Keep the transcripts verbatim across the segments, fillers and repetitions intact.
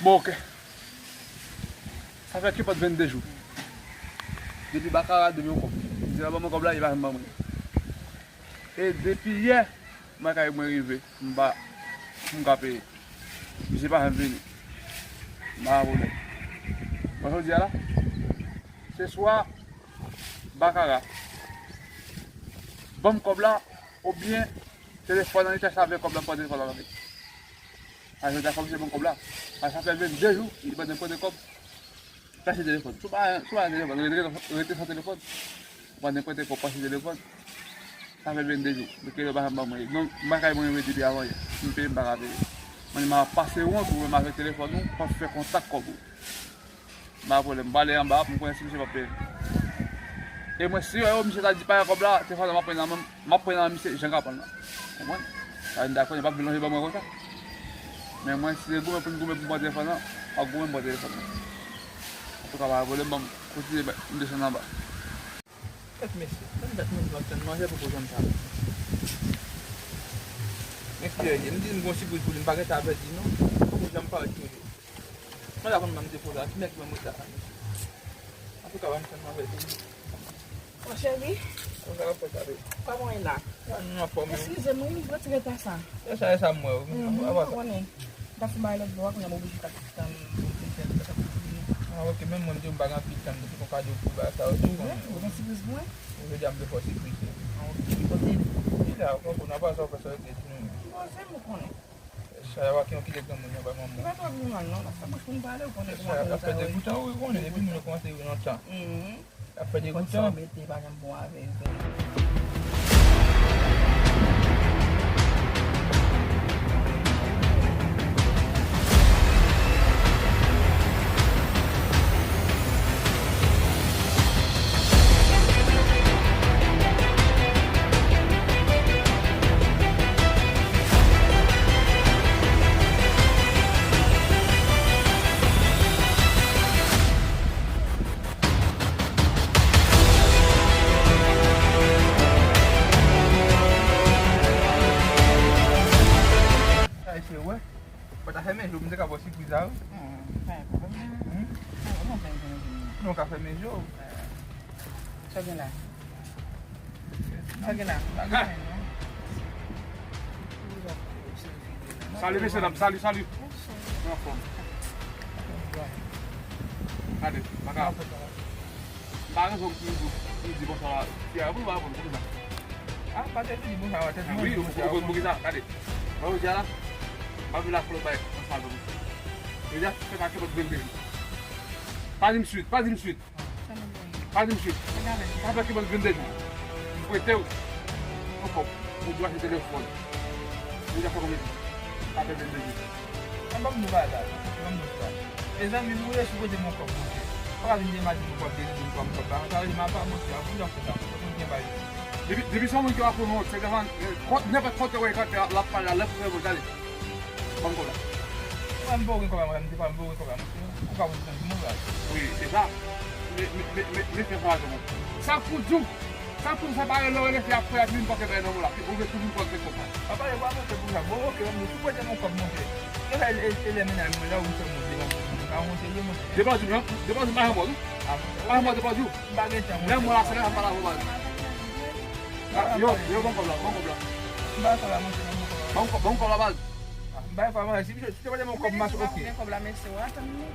Bon, ok. Sa fè ki pòt vennde jou. Depi bakara, depi yon kòb. Misye pa ban mwen kòb la, li pa janm ban mwen. E depi yè, mwen kay mwen rive, m pa, pou m ka peye. Misye pa janm vini. M pa gen pwoblèm. Bon, jodi a la, se swa bakara, ban m kòb la, oubyen telefòn nan, li chèche avè kòb la, m pran telefòn nan avè l. A jodi a, fòk misye ban m kòb la. A sa fè vennde jou, li pa janm prete kòb. Pase telefòn. Si w pa, si w pa gen telefòn, rete, rete san telefòn. Ou pa gen prete kòb, pase telefòn. Sa fè vennde jou. Mwen kele yo pa janm ban mwen. Non, m pa kay mwen rete depi avan yè. Si m peye, m pa ka peye. Mwen, m ap pase wont ou menm avèk telefòn ou, p ap fè kontak kòb ou. M pa pwoblèm. M prale anba, m konnen si misye p ap peye m. E mwen, si yo, misye ta di pa gen kòb la, telefòn nan m ap pran nan men m. M ap pran nan men misye, jan k ap pran nan. Konprann? Sa vin dakò, li p ap vin lonje ban mwen konsa. Men mwen, si se goumen pou n goumen pou m pran telefòn nan, m ap goumen pou m pran telefòn nan. Antouka, pa gen pwoblèm, ban m kontinye, m desann anba. Kèt mesye, kèt dat moun k ap tann manje pou kou janm sa. Men kilè l ye, m di m gon sipriz pou li, m pa gentan avèti non. Kou janm parèt toujou. Mwen la konn ban m defo sa, ki nèg mwen mwen sa. Antouka, ban m tann manje pou li. Mon cheri, kòman w ye la? Eskize m, wi, m pran ti reta sa. E sa, e sa m wè, wi. Mhm, m konnen. M t ap fè bagay lòt bò a, kounye a m oblije t ap tann pou m fin fè bagay sa pou vini. Ah, ok, menm mwen, m di w m pa gen anpil tan, m te fè yon kado pou bagay sa yo tou, konnen. Ou gen sipriz pou mwen? Jodi a, m te fè w sipriz, wi. Ah, ok, kote l? Li la, ou konprann, apa sa, ou fè sa, ou te di nou. Poze m, ou konnen. Sa y ap ak yon kilè granmoun nan bay manman. Li pa twò vin mal non, l ap fè bouch pou m pale, ou konnen kòman moun sa yo ye. L ap fè degoutan, wi, ou konnen, depi moun yo kòmanse rive nan tan. Mhm. L ap fè degoutan. Konn sa w mete pa janm bon avè yo. Sa e se wè. Fò ta fèmen je w, m te ka ba w sipriz la, wi. Hmm, pa gen pwoblèm. Hmm? Pa gen pwoblèm, pa gen pwoblèm. Non, w ka fèmen je w. Sa gen la? Sa gen la? Pa gen anyen, non. Salut, mesye dam, salut, salut. Mwen anfòm. Gade, baka. M pa rezon pou m di bonswa fi a, pou l pa reponn, poukisa? Ah, pa te di bonswa, tèt mwen. Wi, ou konn poukisa, gade. Mwen, jodi a la, m pa vle la flò bay ansanm avè w. Jodi a, fè pa kèpòt vennde jou. Pa di m swit, pa di m swit. Pa di m swit. Sa fè kèpòt vennde jou. M prete w yon kòb. Ou dwe achte telefòn. Ou dwe fè konbyen? Sa fè vennde jou. An ban m nou bagay, ban m nou bagay. E zanmi m, ou resi prete m yon kòb, monchè. Pa ka vin di m a di m kòb, de di m kòb, kòb la. Sa vle di m apa, monchè, a pou jan fè sa, monchè, pou m gen bagay. Depi, depi se yon moun ki ap pran yon, se devan, eh, kont, nenpòt kote w ekante, l ap pale, l ap pale, gade. Ban m kòb la. Mwen, m pa gen kòb la, mwen, m te pa, m pa gen kòb la, monchè. Ou ka vin pran ti moun la. Wi, se sa. Men, men, men, men, men, fè sa, mwen. Sa pou di w, sa pou di w, se pa rele w, rele fi a, frè a, vin pote bay nan men w la. Ou vle tou vin pote kòb la. Papa, e pa monchè pou sa. Bon, ok, mwen, si w prete m yon kòb, monchè. E lè, e, e lè mennaj mwen la, ou fè monte, monte, monte. Pa monchè, ye monchè. Depann di w, non? Depann di w, pa yon mò, wi. Ah, monchè. Pa yon mò, depann di w. M pa gen tan, monchè. Lè mò la, se lè m pa la, baz. Ah, yo, yo, ban m kòb la, ban m kòb la. M pa fè la, monchè, ban m kòb la. Ban m kòb, ban m kòb la, baz. Ah, m pa fè la, monchè. Si, si te prete m yon kòb, m ap, ok. Gen kòb la, mesye, w a tann li.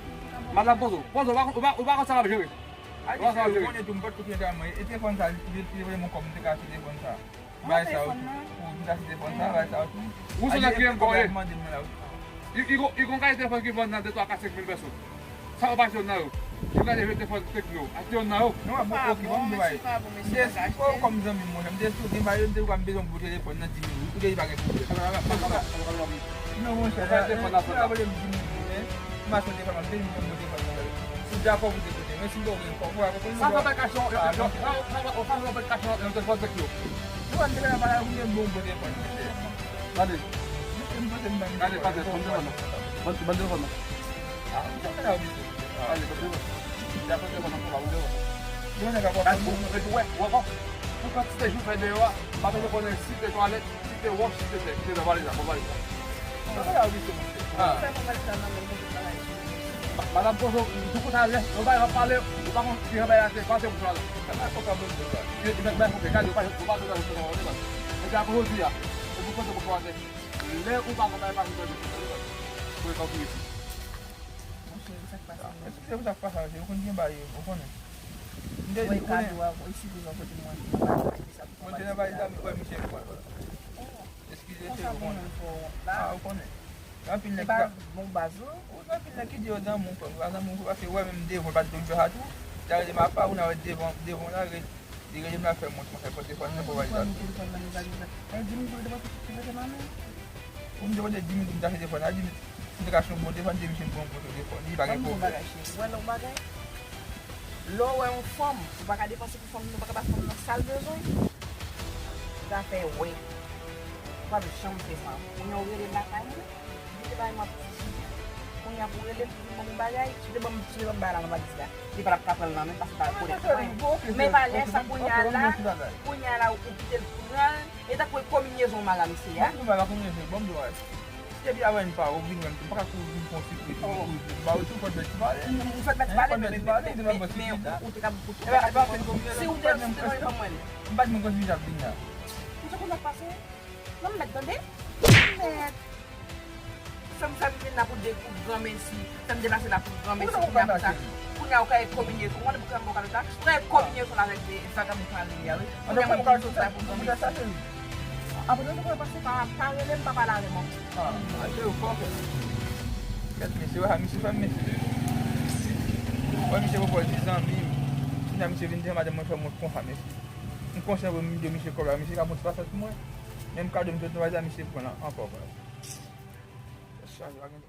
Madanm, poze w, poze w, ou pa, ou pa, ou pa konn sa l ap jere. Ou pa konn sa l ap jere. Konnen tou, m pa t konn ki eta mwen. E telefòn sa, li, li, li voye m yon kòb, m te ka achte telefòn sa. Bagay sa yo tou. Ou vin achte telefòn sa, bagay sa yo tou. Ou se nan ki ankò ye? Li, li gon, li gon kalite telefòn ki vann nan de, twa, kat, senk mil pèso. Sa yo pa achte youn nan yo. Yo gade vye telefòn Tecno, achte youn nan yo. Non, bon, ok, bon, m te bay. M te esplike w kòm zanmi m, monchè. M te esplike w, gen bagay yo, m te di w m bezwen yon bon telefòn nan di mil wi. Ou te di pa gen pwoblèm. Non, monchè, la, la, la, vle m di mil wi, men. M achte yon telefòn, m ap vini, m pran yon telefòn, monchè. Si w dakò pou te kote, men si w pa gen kòb, ou pa konprann. Sa pa fè kache yon, yon, yon, sa, sa, sa, sa pa fè kache yon, yon telefòn Tecno. Ou pa t bezwen pale avè m, m gen bon, bon telefòn, monchè. Gade. Gade, pase, ban m telefòn nan. Ban, ban telefòn nan. Ah, m te fè la, wi. Gade, ban telefòn. Dakò, telefòn nan, ban telefòn. Bon, nèg ap wè, wè, wè, pou kantite jou fè deyò a, m pa bezwen konnen si te twalèt, si te wòch, si te tè, ki te nan valiz la, bon valiz la. Sa fè la, wi, se monchè. Ah. Fè mwen valiz la nan men m, mwen tout bagay sou li. Madanm Kozo, m tou kontan lè, lè w bay w ap pale, ou pa konn ki jan bagay la se pase pou swa la. Sa bay fòk ap vin konsa. E, e, bay fòk, gade, ou pa, ou pa bezwen fòk ap vin konsa. E pi apre jodi a, e pou kote pou fwa se. Lè ou pa konn bagay pase, ou pa bezwen fòk ap vin konsa. Pou e ka okipe. Monchè, sa k pase? Eskize pou sa k pase, ou konn gen bagay, ou konnen. M te di, ou konnen. Kado a, ou sipoze yon kote mwen, mwen pa achte sa pou mwen te nan bagay zami, wè, misye, wè, wè. Eskize, cheri, ou konnen. Ah, ou konnen. Anpil nèg ki ka. Bon baz ou. Ou gen anpil nèg ki di yo zanmi w, frè m, yo pa zanmi w, paske wè menm devan, pa t tou fè sa tou. Li ta rele m apa, ou nan wè devan, devan la, re-, li rele m la, fè m wont, mwen fè pran telefòn nan, fò w al. Telefòn nan, li pa gen sa. E di m pou li te pran telefòn nan men. Ou m te pote di m pou m ta fè telefòn la, di m, m te ka achte yon bon telefòn, di misye m pran yon bon telefòn, li pa gen pwoblèm. Wè lòt bagay. Lè w wè yon fanm, ou pa ka depanse pou fanm nan, ou pa ka ba fanm nan sa l bezwen. Ou ka fè wè. Ou p ap janm fè sa. Kounye a ou rele m lakay mwen, di te bay m ap di. Kounye a pou rele m pou vin ban m yon bagay, si w te ban m, si w te ban m bagay la nan valiz la, li pa t ap ka pran l nan men, paske l pa rekonèt mwen. Men pa lè sa, kounye a la, kounye a la, ou kite l pran l, e tankou e kominyezon mal a misye a. Depi avè n pa, ou vin wè m, m pa ka kouri vin fè yon sipriz, m kouri vin ba ou tou, fò t bèt ti pale. M fè t bèt ti pale, men, men, men ou te ka, ou te ka, si ou te, si w te nan yon fanm mwen. M pa t menm konn si misye ap vin la. Ou te konn sa k pase? Non, m mèt tande. M mèt. Fè m, fè m vin la pou de, pou granmesi. Fè m deplase la pou granmesi. Kounye a pou sa. Kounye a ou ka e kominye. Ou konnen pou kòman ou ka fè sa? Ou ka e kominye sou la avèk de vagabon k mare li a, wi. Kounye a mwen pou sa pou granmesi. Apre nou konn pase pa, pa rele m, pa pale avè m ankò. Ah, achte yo fò kè. Kèt mesye, wè, misye fè m mesye. Wè, misye pwopòze zanmi m. Kounye a misye vin di madanm mwen fè m wont konsa, mesye. M konsyan pou m di misye kòb la, misye ka pran ti pasaj pou mwen. Menm kado m sot nan valiz la, misye pran l ankò, frè. Chaje pa gen